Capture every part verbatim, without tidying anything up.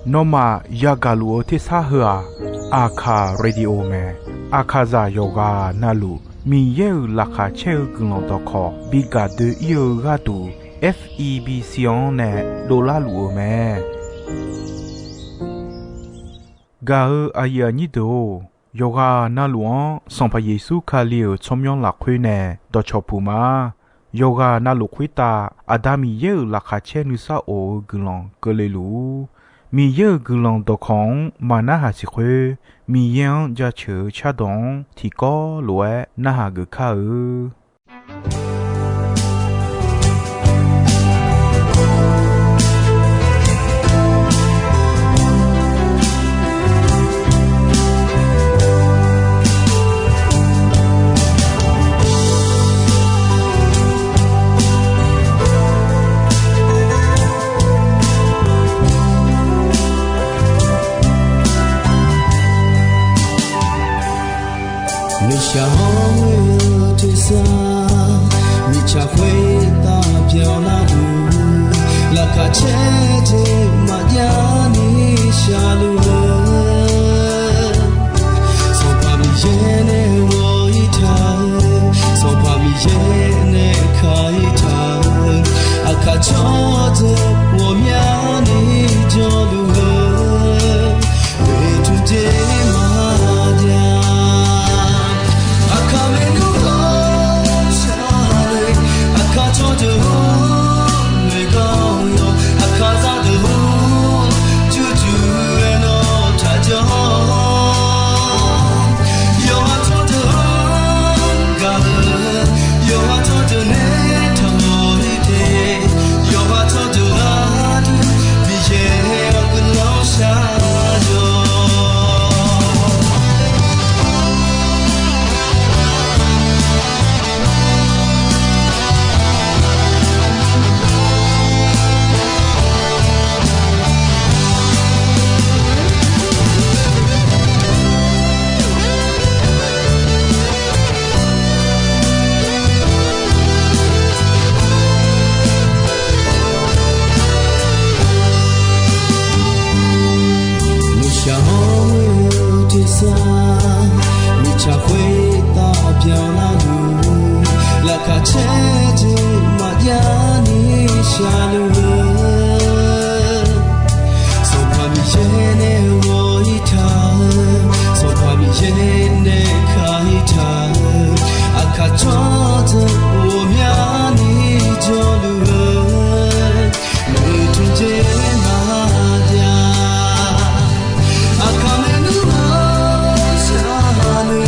Nawmaf yagaq luf-eu tersar heu-aq, Aqkaq Radio mae. Aqkaqzaq yawqghaq navluf Miqyaer-euq laqkhaq caer-eu guiqlanq dawqkawq bi gaq doe-ir-eu gharduq, F E B C-anr nae dovlar luf-eu mae. Gaq-eu aqyuif aqnyir deuq-or, yawqghaq navluf-anr Sanqpaq Yeqsur Kali-euq tsawrmyanr lafkhoer nae dawqcawq puq ma. Yawqghaq navluf khoertav Aqda Miqyaer-euq laqkhaq caer nuisar of-eu guiqlanq keuvle luf-ur. Miqyaer-euq guiqlanq dawqkawq-anr maqnarhaq siq khoer, Miqyaer-anr jaceuq-eu cardawq-anr tiqkawv lof-aer narhaq geuf kar-eu. Nuishaq hawr-eu tersar, mirtsaq khoertav byanlar-eu, laqkhaq caer jeq maqjav ni shaqluf-eu, Sanqpaq Miqyaer nae ghawq-ir taq-eu, Sanqpaq Miqyaer nae ka-ir taq-eu, aqkaq tsawrdeuq ghawqmyani jawrluf-eu, oeqtmq jeq maqjav. Aqkaq maernmr ghawqshaq le, aqkaq tsawrdeuq-or, noeqgar-awr yawq, aqkaq zaqdeuq-or, jurjur-aer nawr taqjanr. Yawqha tsawrdeuq-anr gaq-eu, yawqha tsawrdeuq nae taqmawf-ir de, yawqha tsawrdeuq gharduq Miqyaer-awr guiqlanq shar-awq. Nuishaq hawr-eu tersar, mirtsaq khoertav byanlar-eu, laqkhaq caer jeq maqjav ni shaqluf-eu, Sanqpaq Miqyaer nae ghawq-ir taq-eu, Sanqpaq Miqyaer nae ka-ir taq-eu, aqkaq tsawrdeuq ghawqmyani jawrluf-eu, oeqtmq jeq maqjav. Aqkaq maernmr ghawqshaq le,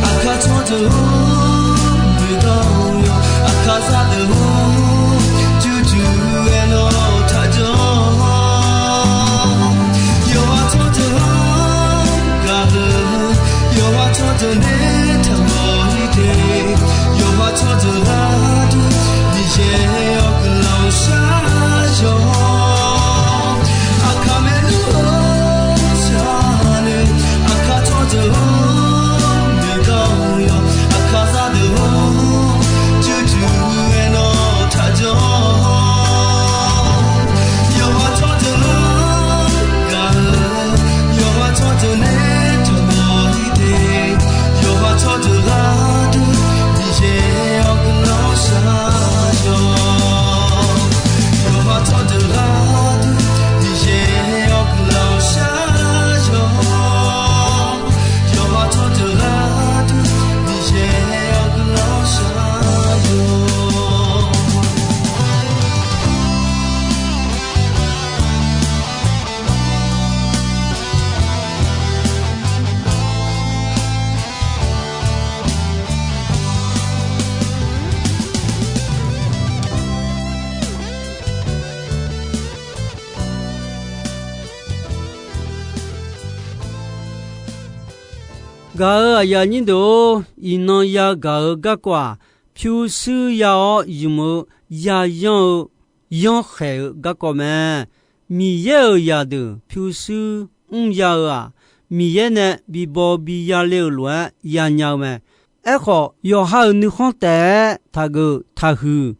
aqkaq tsawrdeuq-or, noeqgar-awr yawq, aqkaq zaqdeuq-or, jurjur-aer nawr taqjanr. Yawqha tsawrdeuq-anr gaq-eu, yawqha tsawrdeuq nae taqmawf-ir de, yawqha tsawrdeuq gharduq Miqyaer-awr guiqlanq shar-awq. Aqkaq maernmr ghawqshaq le, aqkaq tsawrdeuq-or, noeqgar-awr yawq, aqkaq zaqdeuq-or, jurjur-aer nawr taqjanr. Yawqha tsawrdeuq-anr gaq-eu, yawqha tsawrdeuq nae taqmawf-ir de, yawqha tsawrdeuq gharduq Miqyaer-awr guiqlanq shar-awq. Yawqha tsawrdeuq gharduq Miqyaer-awr guiqlanq shar-awq. Yawqha tsawrdeuq gharduq Miqyaer-awr guiqlanq shar-awq. Gaq-eu aqyuif aqnyir deuq-or, iqnan yagaq-eu garkawv-aq, pyurshuir ya-awr ymq-eu yayanr-eu yanrkhaeq-eu garkawv mae. Miqyaer-euq zaqdeuq pyurshuir mrya-eu-aq, Miqyaer nae bibaw biya le-euq lof-aer yanya-eu mae. Aerkhawf, yawqha-euq nuikhanr taef-aer taqgeuf taqhuiq,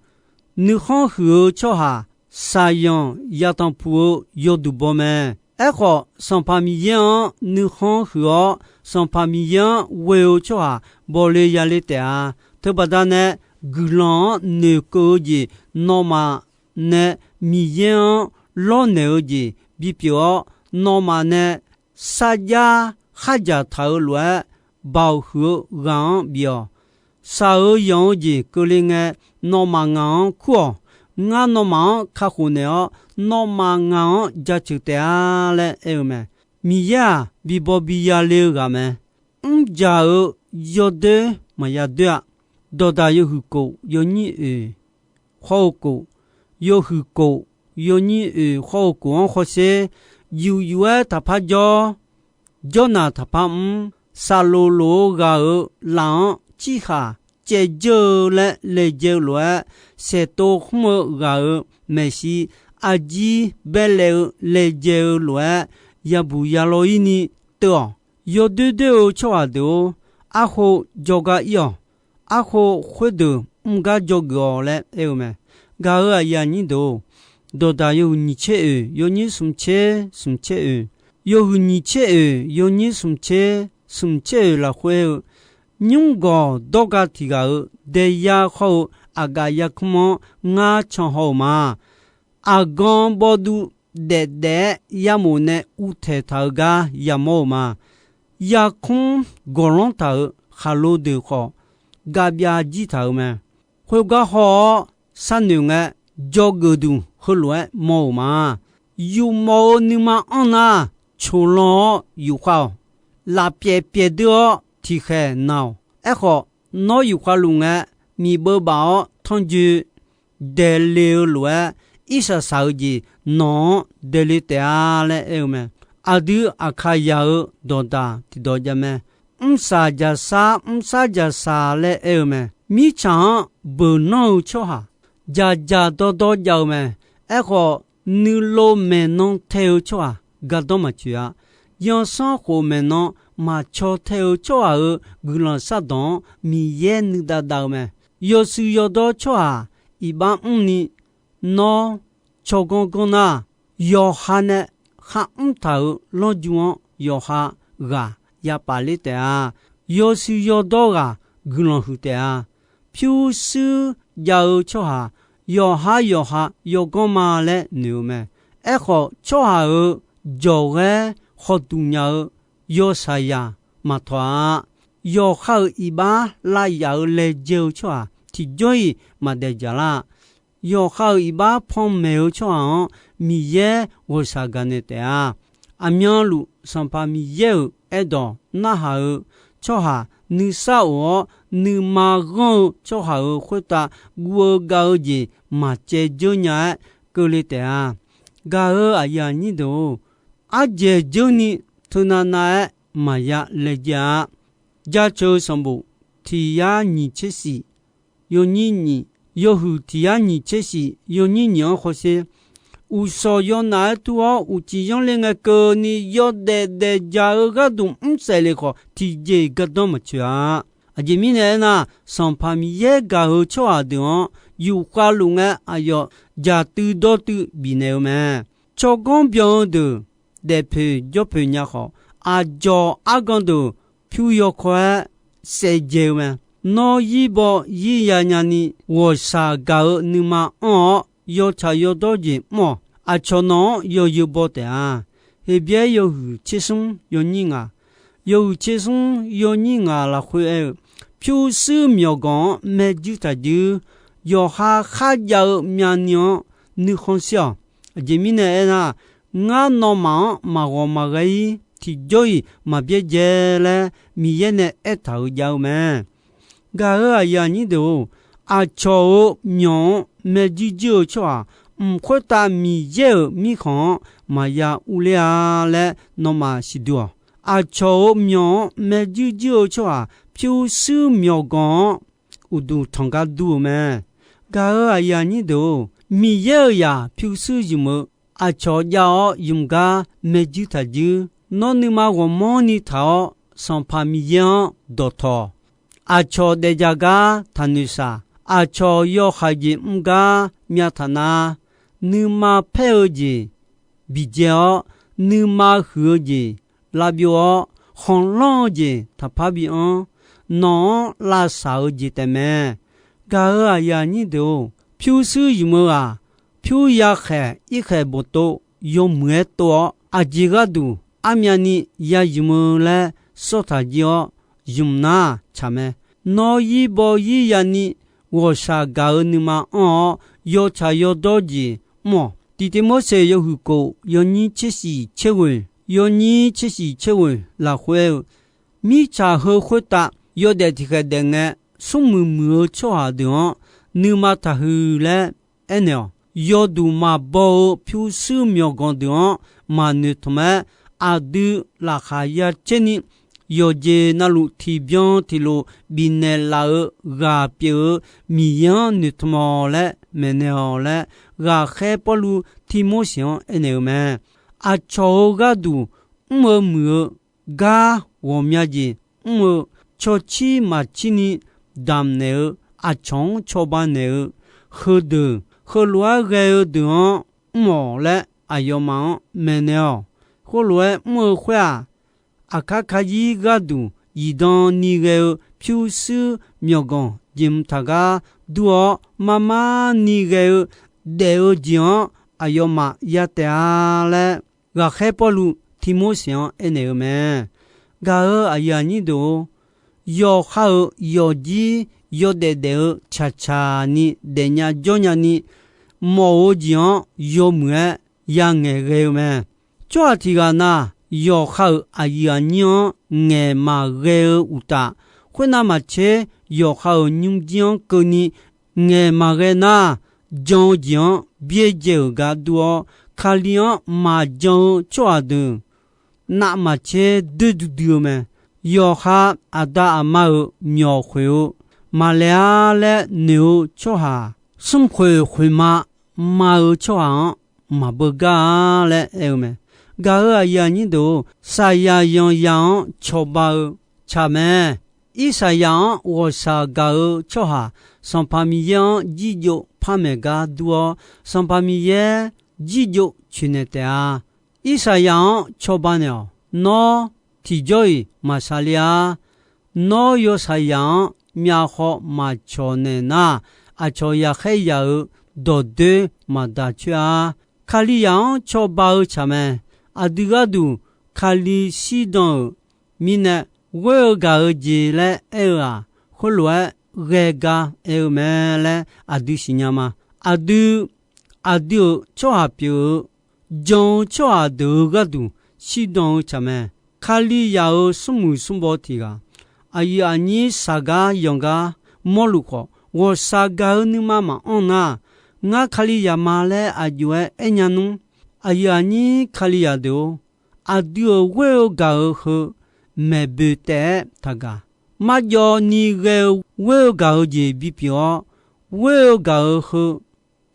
nuikhanr huiq-eu tsawrhaq shaqzanq yatanq puq-eu yawduq baw mae. Aerkhawf, Sanqpaq Miqyaer-anr nuikhanr huiq-awr, Sanqpaq Miqyaer-anr ghoe-eu tsawrhaq bawle yale taef-a. Teubaqda nae guiqlanq-anr noeqkeuv-eu jeq, nawmaf nae Miqyaer-anr lawrnaeq-eu jeq bipyeuf-awr, nawmaf nae sarjax khardzaq taq-euq lof-aer, baoq huiq-eu ghaq-anr bif-awq. Shaq-eu yanq-eu jeq keuvle ngae, nawmaf ngaq-anr kur-awq. Ngar nawmaf-anr kakhof naeq-awr, nawmaf ngaq-anr jaceuq taef-a laer aer-eu mae. Miqyaer-aq, bibaw biyale-eu ghaq mae. Mrjaq-euq yawdoer maqya doer-a. Dawqdaq yawhuiq kof yawnyir oeq khawr-eu kof, yawhuiq kof yawnyir oeq khawr-eu kof-anr hawsher, yuf yuf-aer taqpar jawr, jawrnaq taqpar mr, saqloq lof-eu ghaq-euq laf-anr cirkhaq caevdzeur-eu laer laejae-eu lof-aer, saeqtov khmr-eu ghaq-euq maeqshi arjir baerlaev-eu laejae-eu lof-aer, yabuq yalaw-ir ni teuv-awq. Yawdoer doer-eu tsawrhaq deuq-or, arkhof jawrgar ir-awq. Arkhof khoerdeuq mr gar dzawgeuf-awq laer aer-eu mae. Gaq-euq aqyuif aqnyir deuq-or, dawqdaq yawhuiq nyiq tser oeq yawnyir smq tser smq tser oeq, yawhuiq nyiq tser oeq yawnyir smq tser smq tser oeq lafkhoer-eu, nymr gawq dawrga tiq ghaq-euq daeyar khawr-eu aqgaf yarkmr-anr ngar can haw-euq ma. Aqgan bawvduv daef daef-aer yamof nae uvtaeq taq-eu gar yamawr-euq ma. Yarkmr gawqlanr taq-euq khaqlo deuq khawf, gavbyav jir taq-euq mae. Khoergar haw-awr sharnoeq ngae, dzawgeuf duq heulof-aer mawr-euq ma. Yufmawf-eu nuima anr nar, coqlan-awr yufkhav-awq. Lafpyaeq pyaeqdeur-awr tiqkhaeq na-awq. Aerkhawf, nawr yufkhav luf ngae, miqbeuv baf-awr tanrjoe daeqle-eu lof-aer, irsaq saq-eu jeq nawq-anr daeqle taef-a laer aer-eu mae. Aqdui Aqkaqyaq-euq dawqdaq tiqdawq jav mae. Mrsaq jaqsar mrsar jaqsaq laer aer-eu mae. Mirtsaq-anr beuq nanr-eu tsawrhaq, dzaqdzaq dawrdawr jav-eu mae. Aerkhawf, nuilov maeqnan tae-eu tsawrhaq gardanr maqtsoeq-a. Yansanr khof maeqnan maqcaw tae-eu tsawrhaq-euq guiqlanq shardawq-anr Miqyaer nuidav dav-eu mae. Yawshuif yawdawr tsawrhaq iqbax mrni, nawr tsawrganr ganr nar, yawqha nae kharmr taq-euq lanrju-anr yawqha ghaq yapaf ler taef-a. Yawshuif yawdawr ghaq guiqlanq huiq taef-a. Pyurshuir jav-eu tsawrhaq yawqhar yawqha yawganr ma laer noeq-eu mae. Aerkhawf, tsawrhaq-euq jawqghaer khawqduq nya-eu yawshaqzaq maqtawq-a. Yawqha-euq iqbax lavyaf-euq laejae-eu tsawrhaq tiqjawr-iq maqdaef dzaq lar. Yawqha-euq iqbax panmaeq-eu tsawrhaq-anr Miqyaer ghawqshaq gaqnaeq taef-a. Aqmyanluf Sanqpaq Miqyaer-euq aerdawq narhaq-eu tsawrhaq nuisar of-awr nuima ghanr-eu tsawrhaq-euq khoertav guv-eu gav-eu jeq maqcaev dzeur nya-aer keuvle taef-a. Gaq-euq aqyuif aqnyir deuq-or, ardzaeq dzeur ni teunav nav-aer maqya laejae-a. Jaceuq-eu sanqbof tiq yar nyiq tser shif yawnyir nyiq, yawhuiq tiq yar nyiq tser shif yawnyir nyiq-anr hawsher, uqshawq yawnaf-aer tur-awr uqcif yanrler ngae keuvni yawdaef daef dzaq-eu gharduq mrsaef lef khawf, tiqjeq-iq gardanr maqtsoeq-a. Aqjeq mirnae aernar, Sanqpaq Miqyaer gaq-eu tsawrhaq deuq-anr yufkhav luf ngae, aqyawf jaqtuiv dawrtuiv bifnaeq-eu mae. Tsawrganr byan-eu deuq daefpoeq jawrpoeq nya khawf, aqdzawq argan deuq pyur yawkawr-aer saevdzae-eu mae. Nawr yirbaw yirya nyani ghawqshaq gaq-eu nuima anr-awr, yawtsaq yawdawr jeq mr-awq. Aqcawq nawq-anr yawzeu baw taef-a. Heqbyaer yawhuiq tser smr yawnyir ngaq, yawhuiq tser smr yawnyir ngaq lafkhoer aer-eu, pyurshuir myawqganq-anr maerjuir taqjuir, yawqha kharjav-eu myavni-anr nuikhanr shir-awq. Aqjeq mirnae aernar, ngar nawmaf-anr maqghawq maqghae-ir, tiqjawr-iq maqbyaerdzae laer Miqyaer nae aertaq-euq jav-eu mae. Gaq-euq aqyuif aqnyir deuq-or, aqcawq-euq myawq-anr maerjuir juir-eu tsawrhaq mq khoertav Miqyaer-euq mirkhanq-anr maqya urler-a laer nawmaf siqdur-awq. Aqcawq-euq myawq-anr maerjuir juir-eu tsawrhaq pyurshuir myawqganq-anr uqduq tanq gar dur-eu mae. Gaq-euq aqyuif aqnyir deuq-or, Miqyaer-euq zaq pyurshuir ymq-eu aqcawq jav-awr ymq gar maerjuir taqjuir. Nawr nuima ghawqmanrni taq-awr, Sanqpaq Miqyaer-anr dawqtawq. Aqcawq daefdzaq gar taqnoeq shaq. Aqcawq yawhaiq jeq mr gar myav taq nar, nuima paer-eu jeq biqdzae-awr, nuima huiq-eu jeq lavbyov-awr, khanqlanr-eu jeq taqpar bianr, nawq-anr lavsaq-eu jeq taefmae. Gaq-euq aqyuif aqnyir deuq-or, pyurshuir ymq-eu ghaq, pyur ya khaeq ir khaeq boftov yawmuiq-aer tov-awr, aqjeq gharduq armyavni ya ymq-eu laer sawr taq jir-awr, ymq nar tsaq mae. Nawr ir baw ir yani ghawqshaq gaq-eu nuima anr-awr, yawtsaq yawdawr jeq mr-awq. Tiqtiv Morseq yawhuiq kof yawnyir tser shiq tser ghoeq, yawnyir tser shiq tser ghoeq lafkhoer-eu, mirtsaq heu khoertav yawdaef tiqkhaeq daef ngae, smrmuiq muiq-eu tsawrhaq deuq-anr nuima taqhuiq laer aernaeq-awq. Yawduq maqbaw-eu pyurshuir myawqganq deuq-anr maqnoeqtmq-aer, aqdui laqkhaq ya caer ni, yawqjeq navluf tiqbyan tiqlof bifnaeq laf-eu ghaq pyeuf-eu Miqyaer-anr noeqtmq-awq laer maeqnaeq-awq laer, ghaqkhaer Pawrluv Tivmorseq-anr aernaeq-eu mae. Aqcawq-euq gharduq mr-eu muiq-eu gar ghawqmya jeq mr-eu, cawcir maqcir ni damq naeq-eu, aqcawq-anr cawba naeq-eu, heudeuq heulof-aer ghae-eu deuq-anr mr-awq laer aqyawfmaf-anr maeqnaeq-awq. Khoerlof-aer mr-eu khoer-aq, aqkar kazir gharduq zifdan ni ghae-eu pyurshuir myawqganq jeqhmq taq gar dur-awr, marmar ni ghae-eu daef-eu jeq-anr aqyawfmaf ya taef-a laer, ghaqkhaer Pawrluv Tivmorseq-anr aernaeq-eu mae. Gaq-euq aqyuif aqnyir deuq-or, yawqha-euq yawqjir yawdaef daef-eu tsaqtsaq ni daefnya jawrnya ni mawf-eu jeq-anr yawmuiq-aer yangaeq ghae-eu mae. Tsawrhaq tiq ghaq na, yawqha-euq aqyuif aqnyir-anr ngaeq maqghae-eu uqtaf, khoernav maqtser yawqha-euq nymrjir-anr keuvni ngaeq maqghae nar, jan-eu jeq-anr byaerdzae-euq gar dur-awr, Kali-anr maqjan-eu tsawrhaq deuq navmaqtser doer duidui-eu mae. Yawqha aqda aqma-euq myawq khoeq-eu maqlaeq-a laer noeq-eu tsawrhaq, smrkhoeq khoeqma ma-eu tsawrhaq-anr maqbeugar-a laer aer-eu mae. Gaq-euq aqyuif aqnyir deuq-or, saqyaq yanqzaq-anr cawba-eu tsaq mae. Irsaqyaq-anr ghawqshaq gaq-eu tsawrhaq, Sanqpaq Miqyaer-anr jirjov par maeq gar dur-awr, Sanqpaq Miqyaer jirjov coeqnaeq taef-a. Irsaqyaq-anr cawba naeq-awq. Nawr tiqjawr-iq maqsaqle-a. Nawr yawshaqzaq-anr myavkhaw maqcawq naeq nar, aqcawq yaqkhaer yaq-euq dawqdoer maqdaq coer-a. Kalizaq-anr cawba-eu tsaq mae. Aqdui gharduq Kali shirdan-euq mirnae, ghoer-eu gaq-eu jeq laer aer-eu-aq, khoerlof-aer ghae gar aer-eu mae laer aqdui siqnya ma. Aqdui, aqdui-euq tsawrhaq pyeuf-eu jan-eu tsawrhaq deuq-eu gharduq shirdan-eu tsaq mae. Kalizaq-euq smrmuiq smrbaw tiq ghaq, aqyuif aqnyir shaq gar yanq gar mawrluf khawf, ghawqshaq gaq-eu nuima maqanr nar, ngar Kalizaq ma laer aqjox-aer aernya nmr. Aqyuif aqnyir Kalizaq deuq-or, aqdui-euq ghoer-eu gaq-eu heu maeqboeq taef-aer taqgaq. Marjawv ni ghae-eu ghoer-eu gaq-eu jeq bipyeuf-awr, ghoer-eu gaq-eu heu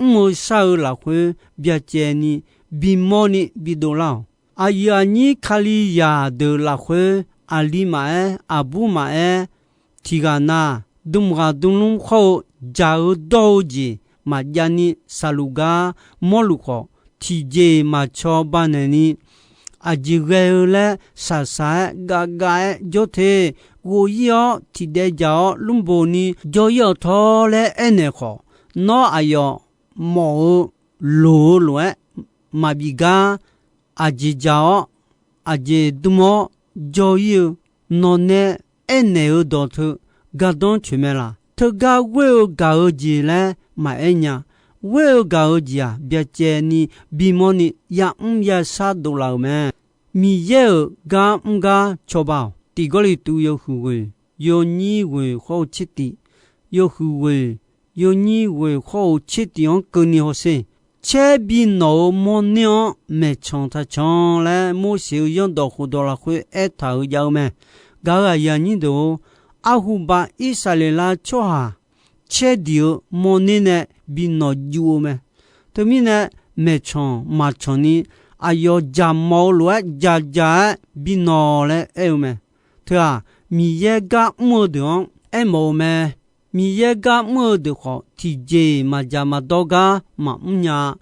mr-eu shar-eu lafkhoer byacaevni bimawrni bidov lar-awq. Aqyuif aqnyir Kalizaq deuq lafkhoer aqli maqaer, aqbur maqaer, tiq ghaq na, dmq ghaq dmlmr khawr-eu jaq-eu dawr-eu jeq maqjav ni shaqluf gar mawrluf khawf, tiqjeq-iq maqcaw banaeq ni, aqjeq ghae-eu laer shaqshaq-aer gavgav-aer jawr te. Ghof ir-awr tiqdaev jaq-awr lmrboq ni jawr ir-awq tawr laer aernaeq khawf, nawr aqyawf mawf-eu loq-eu lof-aer maqbif gar, aqjeq jaq-awr aqjeq dmr-awr jawr ir-eu nawq nae aernaeq-eu dawq teu gardanr coeq mae laq? Teugar ghoer-eu gaq-eu jeq laer maqaer nya. Ghoer-eu gaq-eu jeq-aq, byacaevni bimawrni yamr yashar dovlaf-euq mae. Miqyaer-euq gar mr gar cawba-awq. Tiq Gawrliqtu yawhuiq ghoeq yawnyir ghoeq khawr-eu tser tiq, yawhuiq ghoeq yawnyir ghoeq khawr-eu tser tiq-anr keuvni hawsher. Caer bi nawq-euq mawrner-anr maeqcanq taqcanq laer Morseq-euq zanrdawq khofdawq lafkhoer aertaq-euq jav-eu mae. Gaq-euq aqyuif aqnyir deuq-or, arhuba Irsaqleqlav tsawrhaq caer diq-eu mawrner nae bi nawq juv-eu mae. Teumirnae maeqcanq maqcanq ni, aqyawf jaqmawf-eu lof-aer jaqjaq-aer bi nawq laer aer-eu mae. Teu-aq, Miqyaer gar mr-eu deuq-anr aermawf-eu mae. Miqyaer gar mr-eu deuq khawf, tiqjeq-iq maqjaq maqdawr gar maqmr nya-a.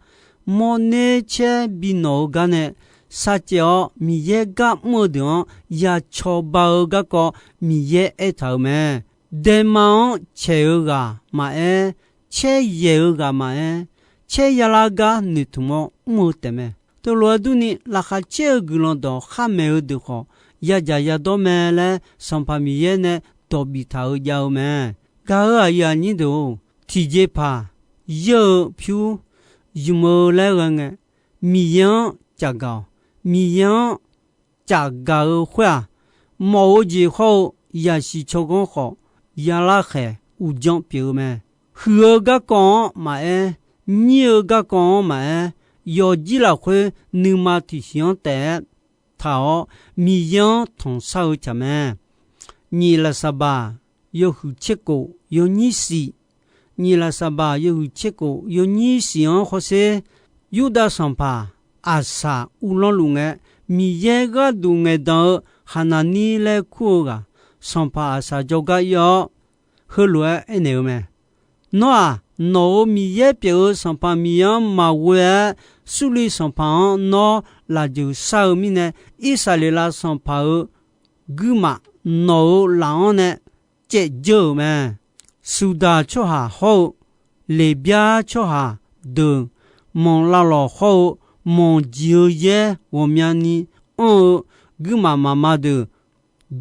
mawrner caer bi nawq-eu gar nae sharcaev-awr, Miqyaer gar mr-eu deuq-anr ya cawba-eu garkawv Miqyaer aertaq-euq mae. Daema-anr caeq-eu ghaq maqaer, caer yaeq-eu ghaq maqaer, caer yalar gar noeqtmq-awr mr-eu taefmae. Teulof-aer durni, laqkhaq caer-eu guiqlanq dawq khar maeq-eu deuq khawf, yadzaq yadawr mae laer Sanqpaq Miqyaer nae dawq biftaq-eu jav-eu mae. Gaq-euq aqyuif aqnyir deuq-or, tiqjeqpaq, yeur-eu pyur, ymq-eu laer ghae ngae, Miqyaer-anr caf gaq-awq. Miqyaer-anr caf gaq-eu khoer-aq, mawf-eu jeq hawr-eu yasiq tsawrganr khawf, yalar khaeq uqdzan pyeuf-eu mae. Huiq-eu garkawv-anr maqaer, nyir-eu garkawv-anr maqaer, yawqjir lafkhoer nuima tiqsiq-anr taef-aer taq-awr, Miqyaer-anr tanqshar-eu tsaq mae. Nyiq lafsaqbaq yawhuiq tserkof yawnyir siq, nyiq lafsaqbaq yawhuiq tserkof yawnyir siq-anr hawsher, Yurdav sanqpaq Aqsaq uvlanr luf ngae, Miqyaer gharduq ngaeqdan-eu Haqnaqnir laer kur-eu ghaq, sanqpaq Aqsaq jawrgar ir-awr, heulof-aer aernaeq-eu mae. Nawr-aq, nawq-euq Miqyaer pyeuf-eu Sanqpaq Miqyaer-anr maqghoe-aer, Surliv sanqpaq-anr nawr lafjeuq shar-eu mirnae, Irsaqleqlav sanqpaq-euq guirmaf nawq-euq laf-anr nae caevdzeur-euq mae. Suqdaq tsawrhaq hawr-eu Leqbyar tsawrhaq deuq manq lavlawq hawr-eu manq jiq-eu yaer ghawqmyani anr-eu guirmaf mafma deuq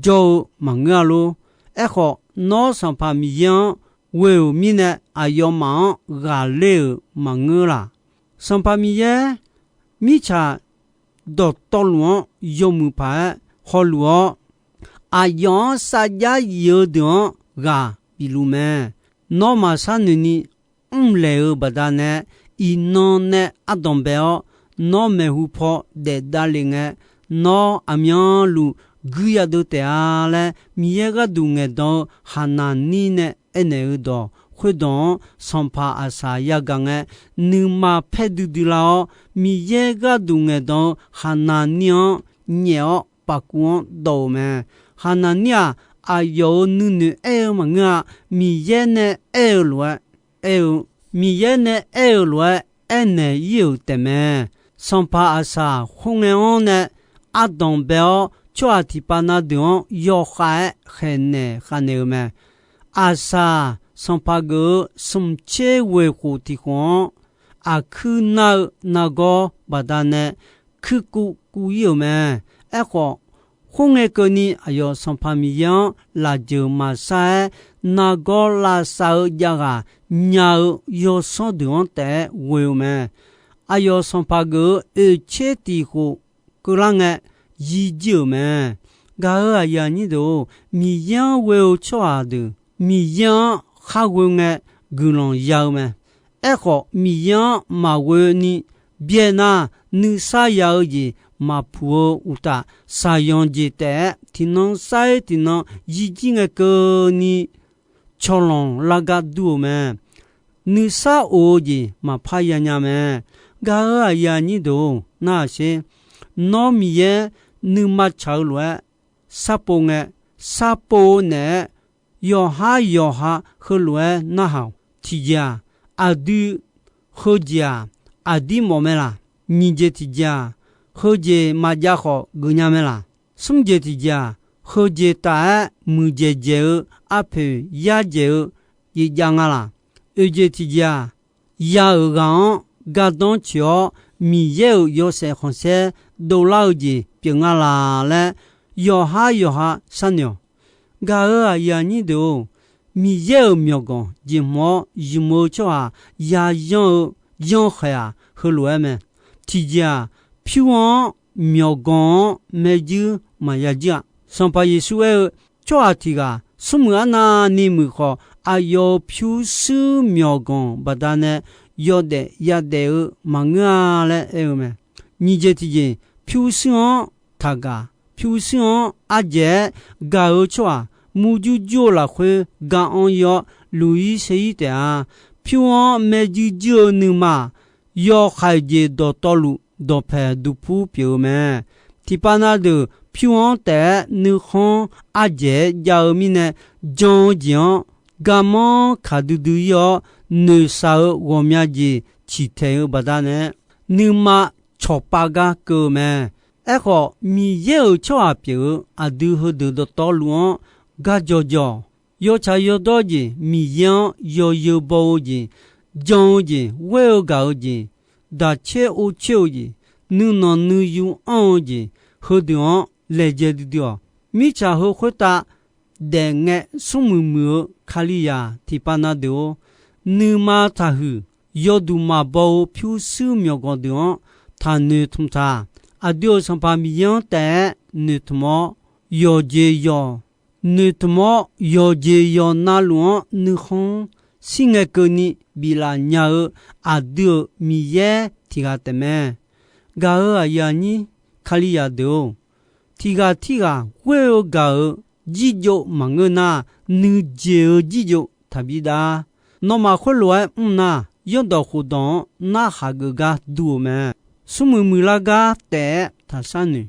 jawr-eu maqngeur-a lor. Aerkhawf, nawr Sanqpaq Miqyaer-anr ghoe-euq mirnae, aqyawfmaf-anr ghaqler-euq maqngeur laq. Sanqpaq Miqyaer mirtsaq dawqtawvluf-anr yawmuiq paq-aer hawluf-awr, aqyawf-anr sarjax yif-eu deuq-anr ghaq bifluf mae. Nawr maqshar noeqni mrlaeq-eu baqdanae, iqnan nae ardanq bae-awr, nawr maeqhu paw daef davlef ngae, nawr aqmyanluf guir yadeuv taef-a laer, Miqyaer gharduq ngaeqdan-eu Haqnaqnir nae aernaeq-eu dawq khoerdawq-anr, sanqpaq Aqsaq yagaq ngae, nuima paer duidui lar-awr, Miqyaer gharduq ngaeqdan-eu Haqnaqnir-anr nyaef-awr pafkuv-anr dawv-euq mae. Haqnaqnir-aq, aqyawf-euq nuinoeq aer-eu maqngeur-a. Miqyaer nae aer-eu lof-aer aer-eu, Miqyaer nae aer-eu lof-aer aernaeq ir-euq taefmae. Sanqpaq Aqsaq khoerngae-anr nae ardanq bae-awr, tsawrhaq tiqpav na deuq-anr yawkhav-aer khaeqnaeq khavnaeq-eu mae. Aqsaq sanqpaq geuf-eu smq tser ghoeq khof tiq khof-anr, aqkuir nar-eu nargawr baqdanae kuirkuv kuv ir-euq mae. Aerkhawf, khoerngae keuvni aqyawf Sanqpaq Miqyaer-anr lafjeuq maqshar-aer, nargawr lavsav-eu javghaq nya-eu yawsanr deuq-anr taef-aer ghoe-eu mae. Aqyawf sanqpaq geuf-eu oeq tser tiq khof keuvlar ngae, yir jir-euq mae. Gaq-euq aqyuif aqnyir deuq-or, Miqyaer-anr ghoe-eu tsawrhaq deuq, Miqyaer-anr khar ghoe ngae guiqlanq ya-eu mae. Aerkhawf, Miqyaer-anr maqghoe ni byaer nar, nuisar ya-eu jeq maqpuq-eu uqtaf, shaqyanq jeq taef-aer tiqnan sar-ir tiqnan yir jir ngae keuvni cawqlanq lar gar dur-eu mae. Nuisar of-eu jeq maqpar ya nya mae. Gaq-euq aqyuif aqnyir deuq-or, narhaq sher. Nawr Miqyaer nuima tsaq-eu lof-aer sharpov ngae, sharpov-eu naeq-aer yawqhar yawqha heulof-aer narhaq-awq. Tiqjeq-aq, aqdui heujeq-aq, aqdir mawf mae laq? Nyiq jeq tiqjeq-aq, heujeq maqjav khawf geufnya mae laq? Smr jeq tiqjeq-aq, heujeq taf-aer muiqdzaeq dzaeq-eu arpoeq yar dzaeq-eu jeq jav nga laq? Oeq jeq tiqjeq-aq, ya-euq ghaq-anr gardanr tsoeq-awr, Miqyaer-euq yawshaef khanqsaer dovlar-eu jeq pyeuf nga laq laer, yawqhar yawqha sharnoeq-awq. Gaq-euq aqyuif aqnyir deuq-or, Miqyaer-euq myawqganq jeq hmq-awr ymq-eu tsawrhaq yayanr-eu yanrkhaeq-aq, heulof-aer mae. Tiqjeq-aq, pyur-anr myawqganq-anr maerjuir maqya juir-a. Sanqpaq Yeqsur aer-eu, tsawrhaq tiq ghaq smrmuiq arnavni muiq khawf, aqyawf-euq pyurshuir myawqganq baqdanae yawdaef yadaef-eu maqngeur-a laer aer-eu mae. Nyiq jeq tiqjeq, pyurshuir-anr taqgaq, pyurshuir-anr ardzaeq-aer gaq-eu tsawrhaq murjur jur-eu lafkhoer ga-anr ir-awr, luq-ir saer-ir taef-a. Pyur-anr maerjuir juir-eu nuima-aq, yawkhaeq jeq dawqtawvluf dawqpaeq duqpur pyeuf-eu mae. Tiqpav na deuq pyur-anr taef-aer nuikhanr ardzaeq-aer jav-eu mirnae, jan-eu jeq-anr garmanr kaq duidui ir-awr, noeqshaq-eu ghawqmya jeq ciqtaeq-eu baqdanae, nuima cawqpav gar keuv-eu mae. Aerkhawf, Miqyaer-euq tsawrhaq pyeuf-eu aqdui heudeuq dawqtawvluf-anr gar jawjawq, yawtsaq yawdawr jeq Miqyaer-anr yawzeu baw-eu jeq, jan-eu jeq, ghoer-eu gaq-eu jeq, daqcoer ovcoer-eu jeq, nuinanq nuiyu anr-eu jeq, heudeuq-anr laejae duidui-awq. Mirtsaq heu khoertav daefngae smrmuiq muiq-eu Kalizaq tiqpav na deuq-or, nuima taqhuiq yawduq maqbaw-eu pyurshuir myawqganq deuq-anr taqnoeq tmq taq. Aqdui-euq Sanqpaq Miqyaer-anr taef-aer noeqtmq-awr, yawqjeq yawq noeqtmq-awr, yawqjeq yawq navluf-anr nuikhanr-anr shirngae keuvni biflaf nya-eu aqdui-euq Miqyaer tiq ghaq taefmae. Gaq-euq aqyuif aqnyir Kalizaq deuq-or, tiq ghaq tirghaq ghoer-eu gaq-euq jirjov maqngeur nar, nuijeq-eu jirjov taqbi dav. Nawmaf khoerlof-aer mr nar, zanrdawq khofdawq-anr narhaq geuf gar dur-eu mae. Smrmuiq muiqlar gar taef-aer taqshar noeq.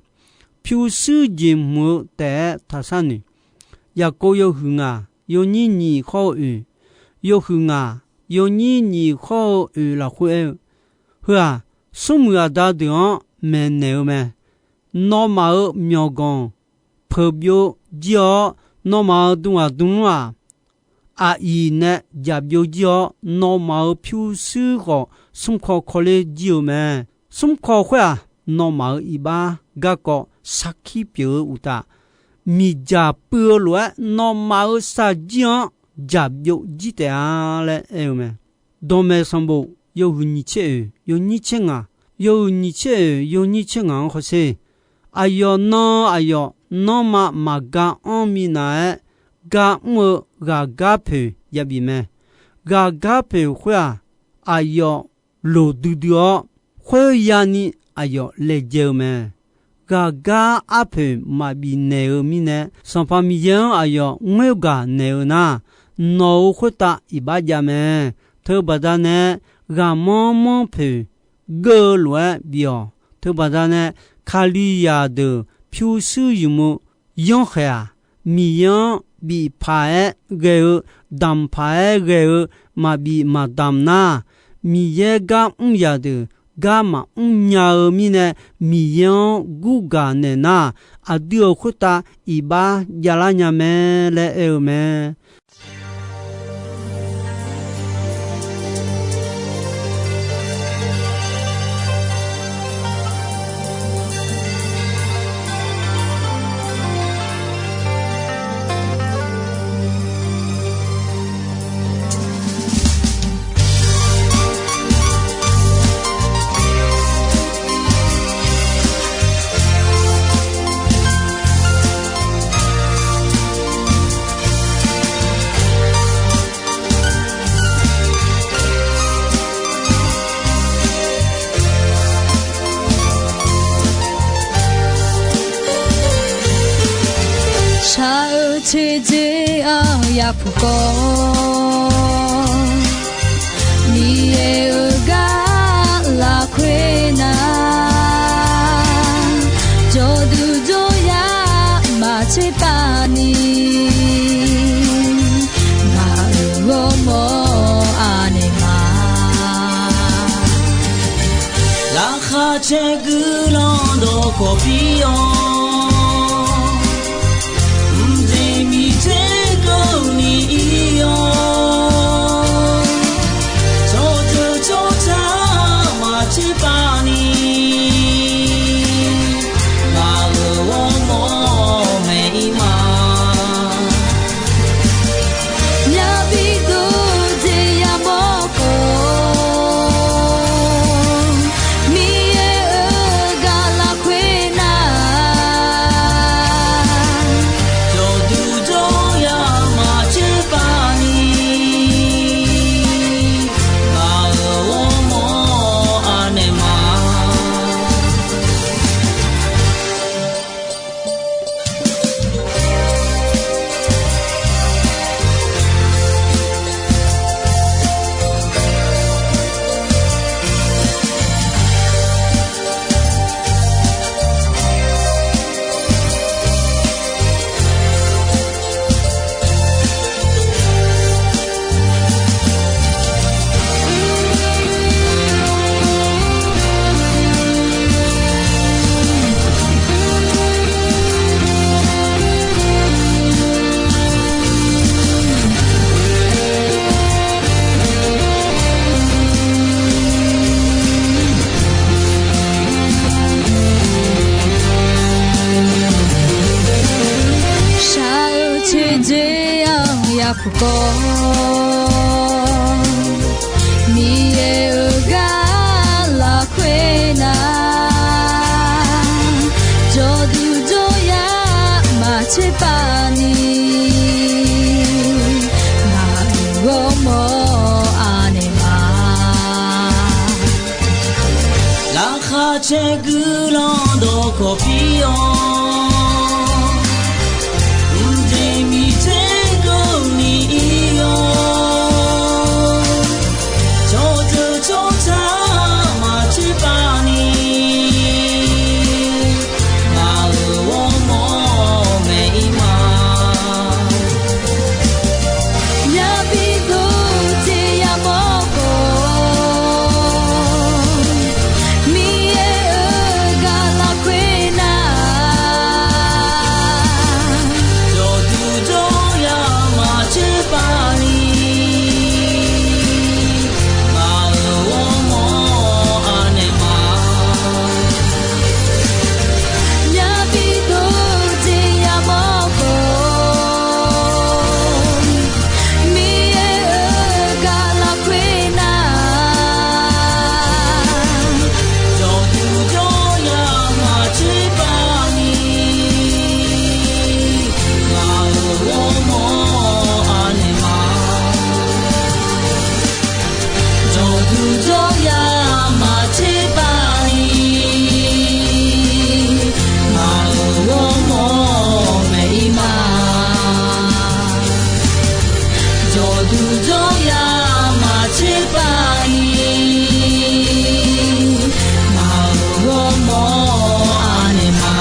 Pyurshuir jeq hmq-eu taef-aer taqshar noeq. Yaqkov yawhuiq ngaq yawnyir nyiq hawr-eu oeq, yawhuiq ngaq yawnyir nyiq hawr-eu oeq lafkhoer aer-eu, Heu-aq, smrmuiq aqda deuq-anr maeqnaeq-eu mae. Nawmaf-euq myawqganq peuq byov jir-awr, nawmaf-euq dmghaq dmnmr-aq, aqyuif nae jaq byov jir-awr, nawmaf-euq pyurshuir khawf smrkaw kawler jir-eu mae. Smrkaw khoer-aq, nawmaf-euq iqbax garkawv sarkir pyeuf-eu uqtaf, miqdzaq puiv-eu lof-aer nawmaf-euq shaqjir-anr jaq byov jir taef-a laer aer-eu mae. Dawqmaeq sanqbof yawhuiq nyiq tser oeq yawnyir tser ngaq, yawhuiq nyiq tser oeq yawnyir tser ngaq-anr hawsher. Aqyawf nan-eu aqyawf nanrma maqga anr minav-aer, gar mr-eu ghaqgar poeq yabif mae. Ghaqgar poeq khoer-aq, aqyawf loq duidui-awr, khoeryani aqyawf laejae-eu mae. Ghaqgar arpoeq maqbif naeq-eu mirnae, Sanqpaq Miqyaer-anr aqyawf ngoergaq naeq-eu nar, nawq-euq khoertav iqbax jav mae. Teubaqda nae ghaqmanr manr poeq geur-eu lof-aer bif-awq. Teubaqda nae Kalizaq deuq pyurshuir yumq-eu yanrkhaeq-aq, Miqyaer-anr bif paq-aer ghae-eu, damq paq-aer ghae-eu maqbif maqdamq nar, Miqyaer gar mr zaqdeuq gar maqmr nya-eu mirnae, Miqyaer-anr gurgaq naeq nar, aqdui-euq khoertav iqbax javlar nya mae laer aer-eu mae. Shaq-eu teqdzer-aq yapuq kawv, Miqyaer-euq gar lafkhoer nar, jawrduq jawryar maqtser pav ni, ngaq-euq ghawrmawr aqnaeq ma. Laqkhaq caer guiqlanq dawqkawq pir-awr, mqdzeq miqdzer keuvni ir-awr, tsawrjeuq tsawrca maqtser pav ni, ngaq-euq ghawrmawr maeq ir ma. Yabi dovjeq yamawr khawf, Miqyaer-euq gar lafkhoer nar, Kawv, Miqyaer-euq gar lafkhoer nar, jawrduq jawryar maqtser pav ni, ngaq-euq ghawrmawr anaeq ma. Laqkhaq caer guiqlanq dawqkawq pir-awr, mqjeq miqter keuvni ir-awr, tsawrjeuq tsawrca maqtser pav ni, ngaq-euq ghawrmawr maeq ir ma. Yabi dov jeq yamawr khawf, Miqyaer-euq gar lafkhoer nar, jawrduq jawryar maqtser pav ni, ngaq-euq ghawrmawr anaeq ma. Yabi dov jeq yamawr khawf, Miqyaer-euq gar lafkhoer nar, jawrduq jawryar maqtser pav ni, ngaq-euq ghawrmawr anaeq ma. Jawrduq jawryar maqtser pav ni, ngaq-euq ghawrmawr maeq ir ma. Jawrduq jawryar maqtser pav ni, ngaq-euq ghawrmawr anaeq ma.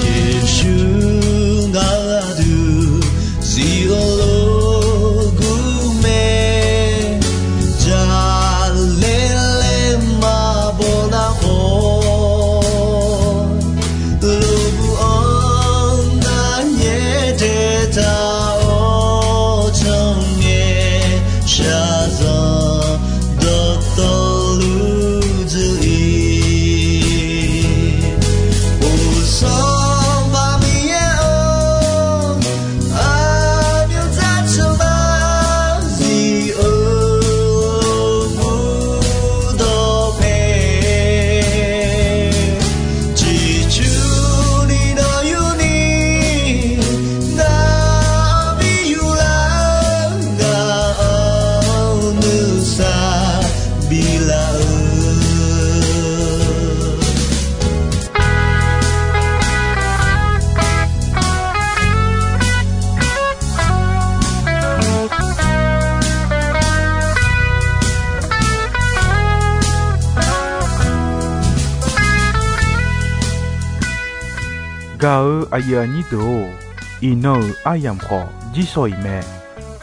Yeqsur ngaq-euq aqdui zif-eu lof gur mae, jaqlaer laer maqbaw nar khawf, lmqbuq-anr narnyaer daetaq-awr, tsawrngae shaqzanq dawqtawvluf dzuif-ir. Uqsanr baq Miqyaer-or, aqmyanzar tsanr nar zif-eu lof-aer dawqpae, ciqcurni dawq yurni ngar bi yurlar, ngaq-anr nuisar biflaf-eu. Gaq-eu aqyuif aqnyir deuq-or, iqnan-euq aryamq khawf jirsawq iq mae.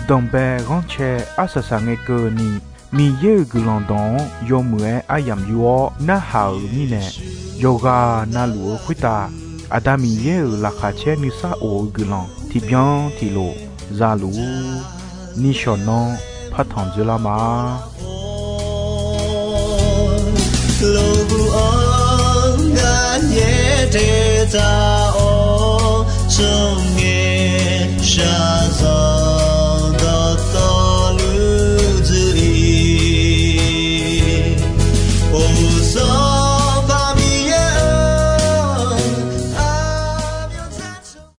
Danqbae ghanrcae arsaq saq ngae keuvni, Miqyaer-euq guiqlanq dawq-anr yawmuiq-aer aryamq yur-awr narhaq-euq mirnae, yawqghaq navluf-eu khoertav Aqda Miqyaer-euq laqkhaq caer nuisar of-eu guiqlanq tiqbyan tiqlof za luf-ur. Nishawq nanr partanq dzoerlar ma. Lmqbuq-anr narnyaer daetaq-awr, tsawrngae